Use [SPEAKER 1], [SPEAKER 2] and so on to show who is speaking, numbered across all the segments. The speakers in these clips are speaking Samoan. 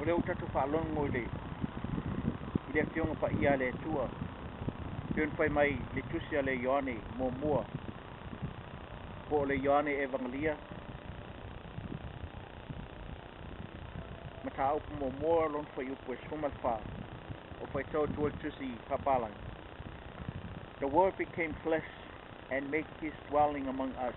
[SPEAKER 1] O lea ua tatou faalogo i le i le Afioga Paia a le Atua, pei ona fai mai i le Tusi a le Ioane muamua, po o le Ioane Evagalia, mataupu muamua lona fuaiupu e 14, o faitau atu ai le Tusi Faapalagi. The Word became flesh and made his dwelling among us.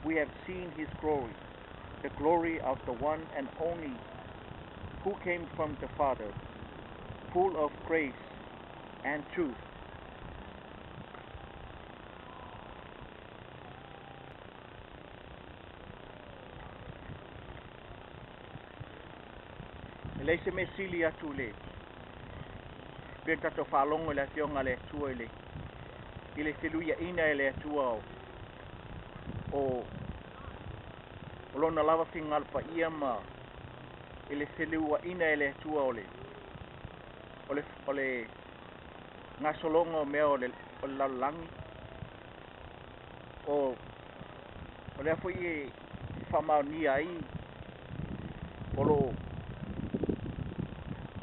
[SPEAKER 1] We have seen his glory, the glory of the one and only who came from the Father, full of grace and truth. E leai se mea sili atu i le pei ona tatou faalogo i le Afioga a le Atua i le i le feluiaina e le Atua o o o Lona lava finagalo paia ma i le feluaina e le Atua o le o le o le gasologa o mea o le o le lalolagi. O o lea foi e faamaonia ai o lo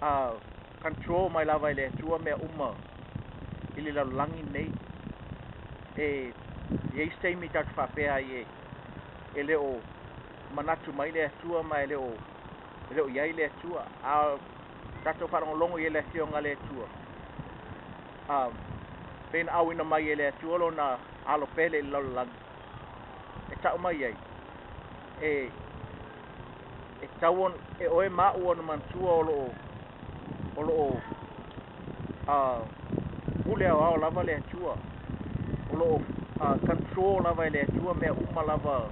[SPEAKER 1] o control mai lava e le Atua mea uma i le lalolagi lenei. E i ai se taimi tatou te faapea ai e le o manatu mai le Atua ma e le o e le o i ai le Atua. A tatou faalogologo i ai i le Afioga a le Atua, pei na auina mai e le Atua lona alo pele i le lalolagi e tau mai ai e e tatau e oe ma au ona manatua o lo o o lo o pule aoao lava le Atua. O lo o control lava e le Atua mea uma lava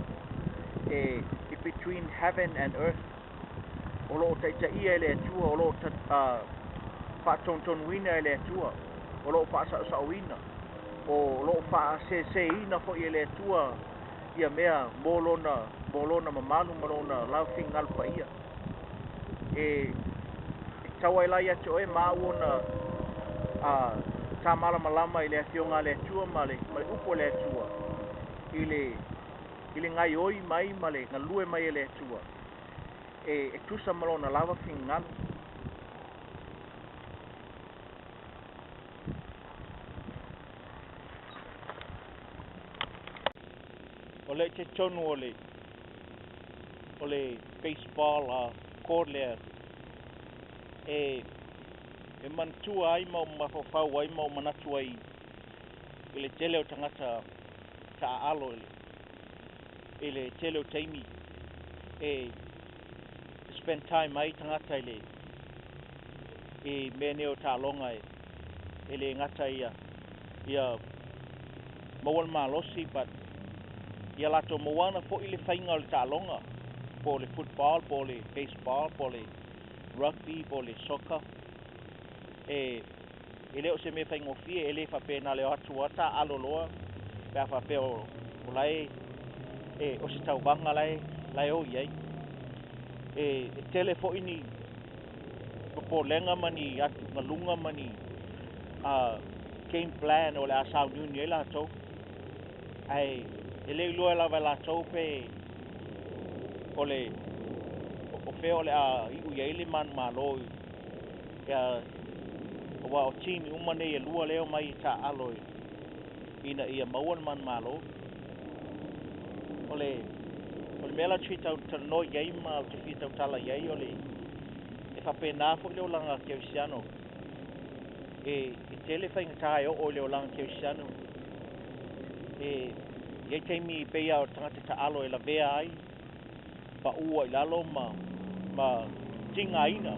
[SPEAKER 1] e between heaven and earth. O lo o taitaia e le Atua, o lo o faatonutonuina e le Atua, o lo o faasaosaoina, o lo o faaseseina foi e le Atua ia mea mo lona mo lona mamalu ma lona lava finagalo paia. E tatau ai la ia te oe ma au ona tamalamalama i le Afioga a le Atua ma le ma le upu a le Atua i le i le gaioi mai ma le galue mai e le Atua e, e tusa ma lona lava finagalo. O lea e talitonu o le o le baseball court lea e e manatua ai ma ou mafaufau ai ma ou manatu ai i le tele o tagata taaalo i le i le tele o taimi e spend time ai tagata i le i mea nei o taaloga e e le gata ia ia maua le malosi but ia latou maua ana foi le faiga o le taaloga po o le football po o le baseball po o le rugby po o le soccer. E e le o se mea faigofie e le faapea na o le o atu lava taaalo loa pe a faapea o o la e e o se tauvaga la e la e o i ai. E e tele foi ni popolega ma ni atugaluga ma ni game plan o le a sauniuni ai latou. Ae e le iloa lava e latou pe o le o fea o le a iu i ai le manumalo ia aua o team uma nei e lua lea e omai e taaalo ina ia maua le manumalo. O le o le mea la ou te fia talanoa i ai ma ou te fia tautala i ai o le e faapena foi le olaga kerisiano. E e tele faigata e oo i le olaga kerisiano. E i ai taimi pei lava o le tagata taalo e lavea ai, pau ai i lalo ma ma tigaina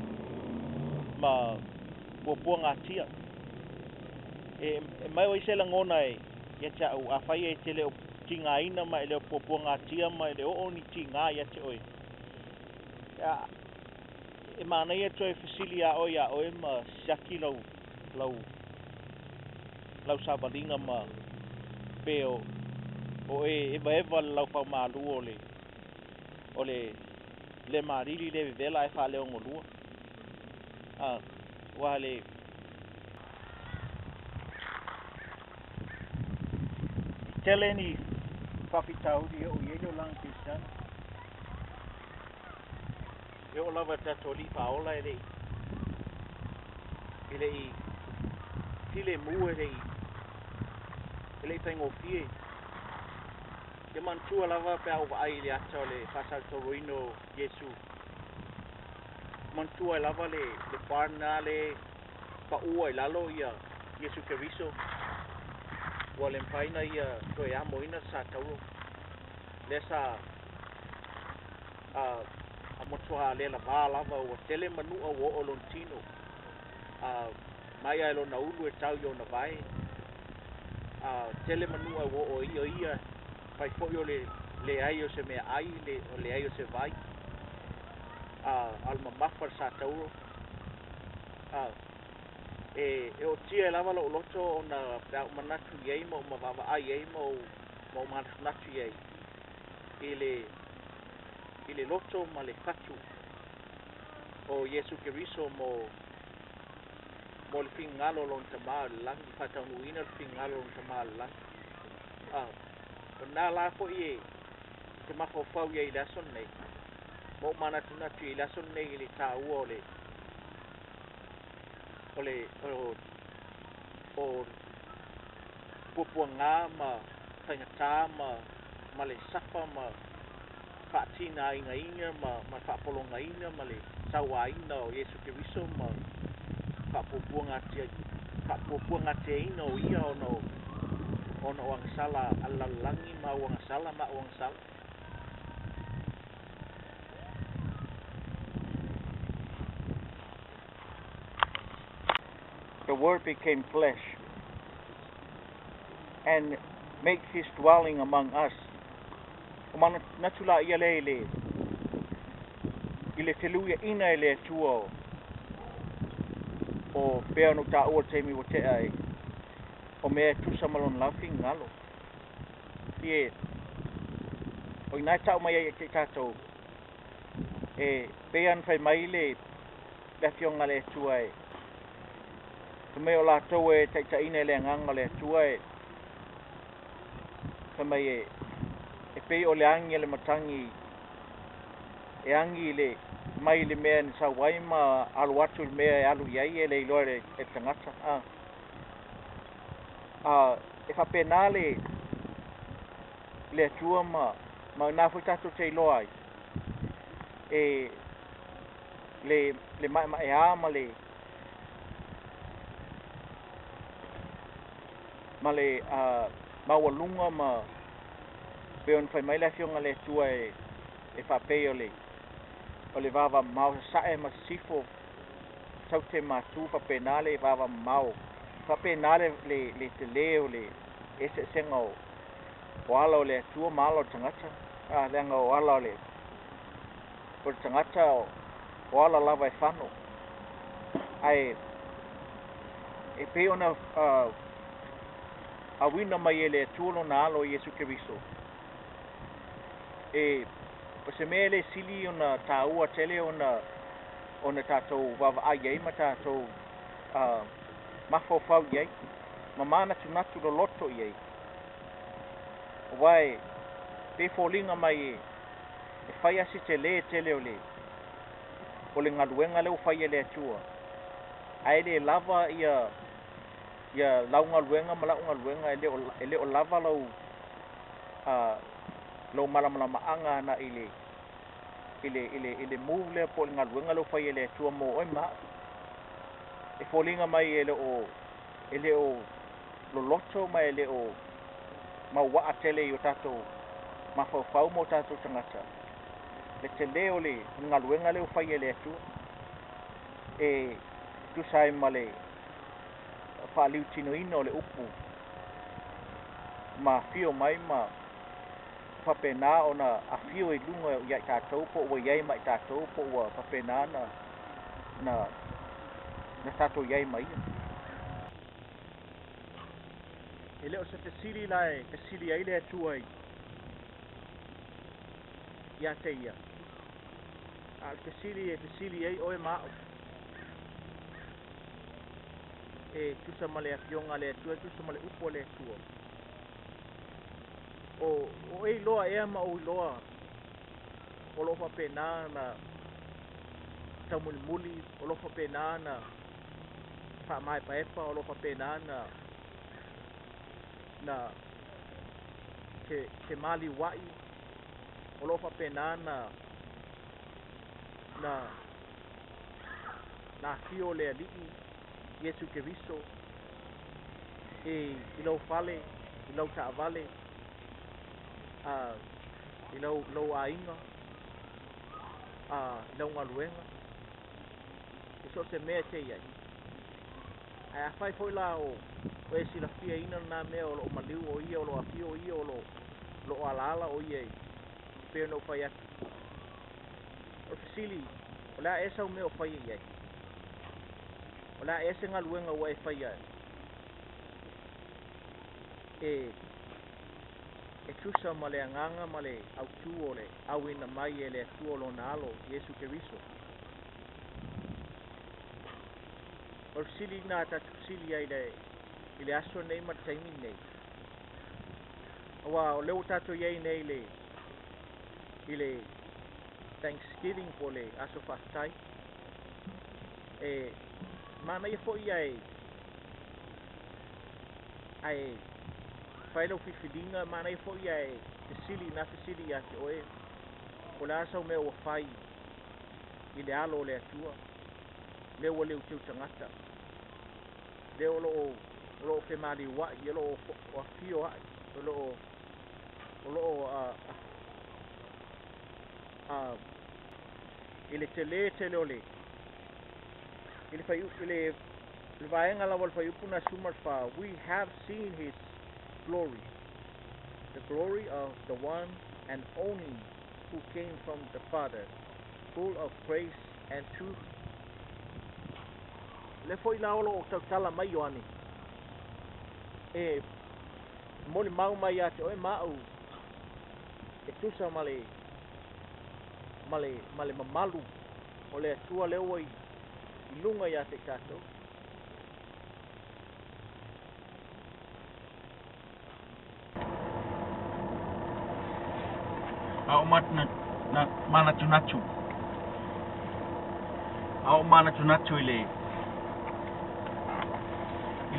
[SPEAKER 1] ma puapuagatia. E e mau ai se lagona e ia te au, afai e te le o tigaina ma e le o puapuagatia ma e le o oo ni tiga ia te oe, e manaia toe fesili a oe iā oe ma siaki lau lau lau savaliga ma pe o o e evaeva le laufaumalu o le o le le malili le vevela ae faaleogolua. A aua le tele ni faafitauli e oo i ai le olaga kerisiano. E oo lava i le tatou Alii Faaola e le i e le i filemu e le i e le i faigofie. Ou te manatua lava pe a ou vaai i le ata o le faasalotauroina o Iesu, manatua ai lava le le part lena lea e pau ai i lalo ia Iesu Keriso ua le mafai ona ia toe amoina le satauro lea sa a matua lelava lava ua tele manu'a ua oo i lona tino a mai lava i lona ulu e tau i ona vae a tele manu'a ua oo i ia fai foi o le leai o se meaai le leai o se vai a o le mamafa o le satauro a e ootia ai lava lo'u loto ona pe a ou manatu i ai ma ou vaavaai i ai ma ou manatunatu i ai i le i le loto ma le fatu o Iesu Keriso mo mo le finagalo o lona Tamā o le lagi, faataunuuina le finagalo o lona Tamā o le lagi. A o lena la foi e te mafaufau i ai i le aso lenei, ma ou manatunatu i le aso lenei i le taua o le o le o o puapuaga ma faigata ma ma le safa ma faatinaina ma ma faapologaina ma le sauaina o Iesu Keriso ma faapuapuagatiaina o ia ona o ona o agasala a le lalolagi ma au agasala ma a'u agasala. The Word became flesh and make his dwelling among us. O manatu laia lea i le i le feluiaʻina e le Atua o o pea ona ou taua i le taimi ua tea e o mea e tusa ma lona lava finagalo. Ie, o i ina e tau mai ai ia te i tatou, e pei lava ona fai mai le le Afioga a le Atua e fai mai o latou e taitaiina i le Agaga o le Atua e fai mai e e pei o le agi a le matagi e agi i le mai le mea na sau ai ma alu atu i le mea e alu i ai e le iloa e le tagata. A a e faapena le le Atua ma ma na foi tatou te iloa ai e le le maemaea ma le ma le maualuga ma pei ona fai mai le Afioga a le Atua e e faapei o le o le vavamamao sasae ma sisifo saute matu faapena le vavamamao faapena le le le telē o le eseesega o o ala o le Atua ma ala o le tagata a leaga o ala o le o le tagata o ala lava e fano ae e pei ona auina mai e le Atua lona alo Iesu Keriso e o se mea le sili ona taua tele ona ona tatou vaavaai ai ma tatou mafaufau i ai ma manatunatu loloto i ai aua e pei e foliga mai e e fai lava si telē tele o le o le galuega lea ua fai e le Atua ae le lava ia ia lau galuega ma la'u galuega e le o lava lau lou malamalamaaga agai i le i le i le i le move lea po o le galuega lea ua fai e le Atua mo oe ma a'u. E foliga mai e le o e le o loloto ma e le o mauaa tele i o tatou mafaufau ma o tatou tagata le telē o le galuega lea ua fai e le Atua e tusa ai ma le faaliutinoina o le upu ma afio mai ma faapena ona afio i luga ia i tatou po ua i ai ma i tatou po ua faapena na na na tatou i ai ma ia. E le o se fesili la e fesili ai le Atua ia te ia, a o le fesili e fesili ai oe ma a'u e tusa ma le Afioga a le Atua, e tusa ma le upu a le Atua. O o e iloa ea ma ou iloa o loo faapena na taumulimuli o lo o faapena ona faamaepaepa o lo o faapena ona na femaliua'i o lo o faapena ona na na afio le Alii Iesu Keriso i lou fale, i lau taavale, i lou aiga, i lau galuega, i so o se mea e te i ai. Ae afai foi la o e silafiaina lena mea o lo o maliu o ia, o lo o afio o ia, o lo o alaala o ia e pei ona ou fai atu. O le fesili, o le a ea sau mea o faia i ai? O le a ea se galuega ua e faia e e tusa ma le agaga ma le autū o le auina mai e le Atua o Lona Alo, Iesu Keriso? O le fesili lena tatou te fesili ai i le aso lenei ma le taimi lenei. Aua o lea ua tatou i ai nei i le Thanksgiving po o le Aso Faafetai. E manaia foi ae fai lau filifiliga, manaia foi ae fesili na fesili ia te oe, po o le a sau mea ua fai i le alo o le Atua, lea ua leuteu tagata, lea o lo o femaliua'i, o lo o afio a'i, o lo o i le telē tele o le i le fai i le vaega lava o le fuaiupu na 14, we have seen his glory, the glory of the one and only who came from the Father, full of grace and truth. O lea foi la o lo o tautala mai Ioane e molimau mai ia te oe ma au e tusa ma le ma le mamalu o le Atua lea ua i luga ia te tatou.
[SPEAKER 2] A o manatunatu. A o manatunatu i le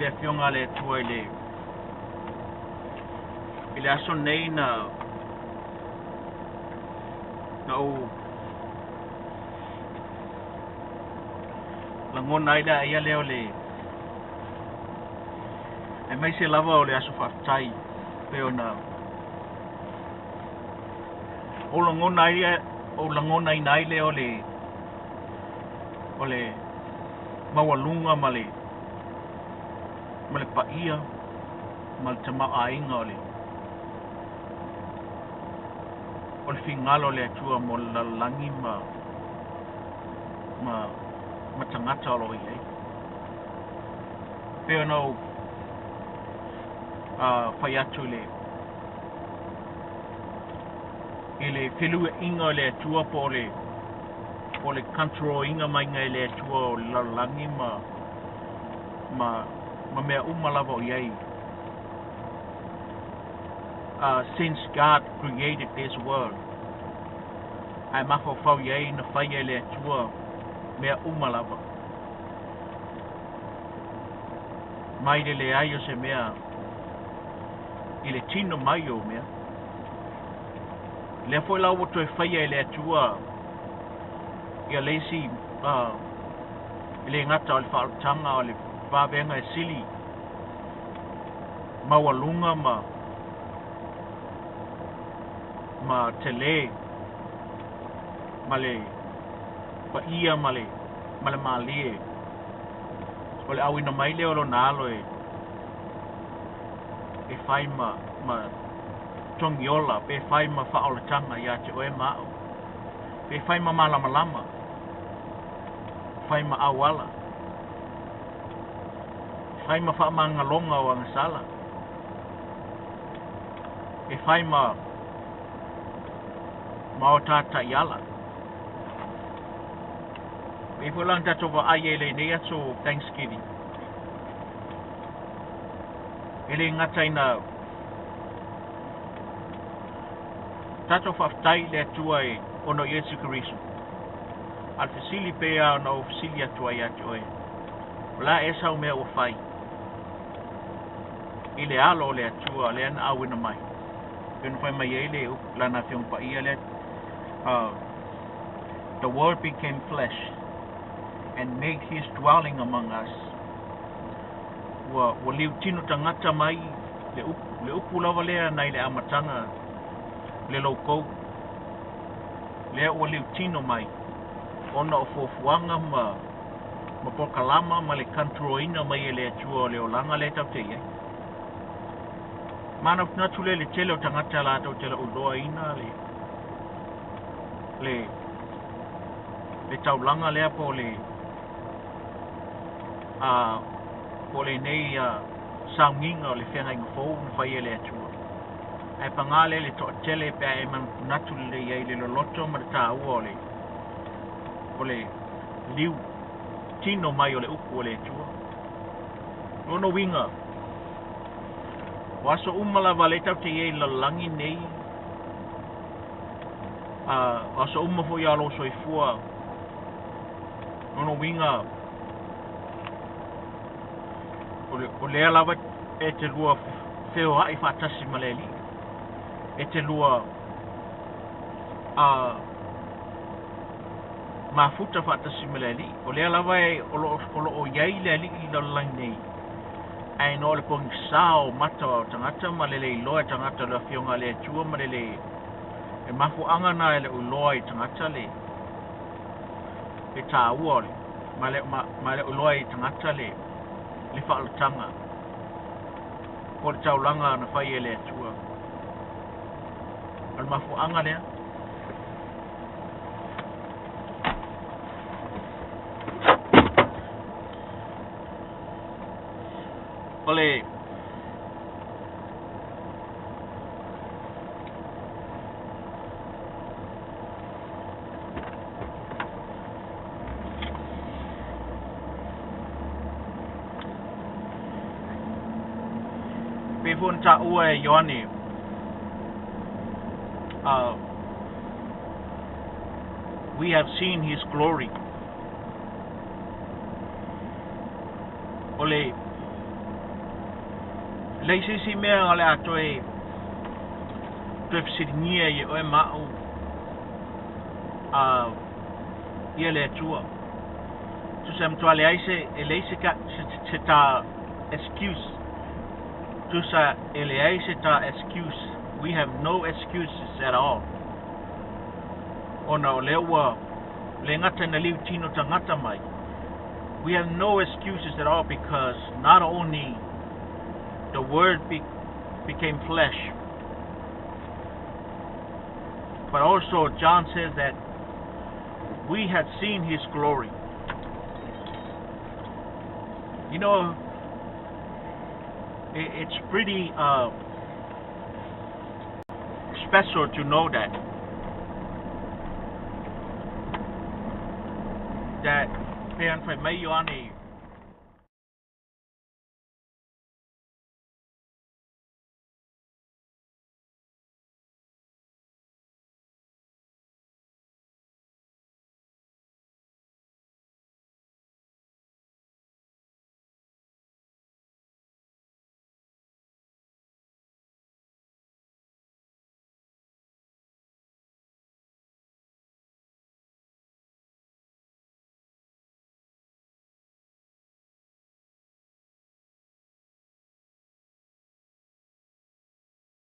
[SPEAKER 2] afioga a le Atua i le aso nei na ou lagona ai le aia lea o le aemaise lava o le aso faafetai pei ona ou lagona ai ou lagonaina ai lea o le maualuga ma le paia ma le tamaoaiga o le figalo o le Atua mo le lalolagi ma tagata o lo o i ai. Pei ona ou fai atu i le feluaiga o le Atua po o le control-ina maiga e le Atua o le lalolagi ma mea uma lava o i ai. Since God created this world, ae mafaufau i ai na faia e le Atua mea uma lava. Mai le leai o se mea i le tino mai o mea. Lea foi la ua toe faia e le Atua ia le isi e le gata o le faaolataga o le vavega e sili maualuga ma telē ma le paia ma le malie o le auina mai lea o lona alo e fai ma togiola pe fai ma faaolataga ia te oe ma au, pe fai ma malamalama, fai ma auala, fai ma faamagaloga o agasala, e fai ma o tātaiala. Pei foi la ona tatou vaai ai i lenei aso Thanksgiving. E le gata ina tatou faafetai i le Atua e ona o Iesu Keriso. A o le fesili pei lava ona ou fesili atu ai ia te oe, o le a ea sau mea ua fai i le alo o le Atua lea na auina mai? Pei ona fai mai ai le Lana Afioga Paia lea, The Word became flesh and made his dwelling among us. Ua, ua liutino tagata mai le upu, le upu lava lea nai le amataga le loukou, lea ua liutino mai ona o fuafuaga ma polokalama ma le control-ina mai e le Atua o le olaga lea tatou te i ai. Manatunatu lea i le tele o tagata latou te le o iloaina le taulaga lea po o le po o lenei sauniga o le feagaiga fou na fai e le Atua. Ae paga lea i le toatele pe a e manatunatu lelei ai i le loloto ma le taua o le liu tino mai o le upu o le Atua. Lona uiga, o aso uma lava lea tatou te i ai i le lalolagi nei, o aso uma foi a lou soifua, lona uiga o lea lava e te lua feoai faatasi ma le Alii, e te lua mafuta faatasi ma le Alii. O lea lava e o lo o i ai le Alii i lalolagi nei, ae na o le pogisa o mata o tagata ma le leiloa e tagata o le Afioga a le Atua ma le le e mafuaaga na e le iloa i tagata le taua o le ma le iloa i tagata le faaolataga po o le taulaga na fai e le Atua. O le mafuaaga lea. O le pei foi ona taua e Ioane, we have seen his glory. O le leai se isi mea o le a toe fesiligia i oe ma au ia le Atua. Tusa e matua leai se e leai se ta excuse. Tusa e leai se ta excuse. We have no excuses at all. Ona o lea ua le gata ina liutino tagata mai. We have no excuses at all because not only the Word became flesh, but also John says that we had seen his glory. It's pretty special to know that pei ona fai mai Ioane.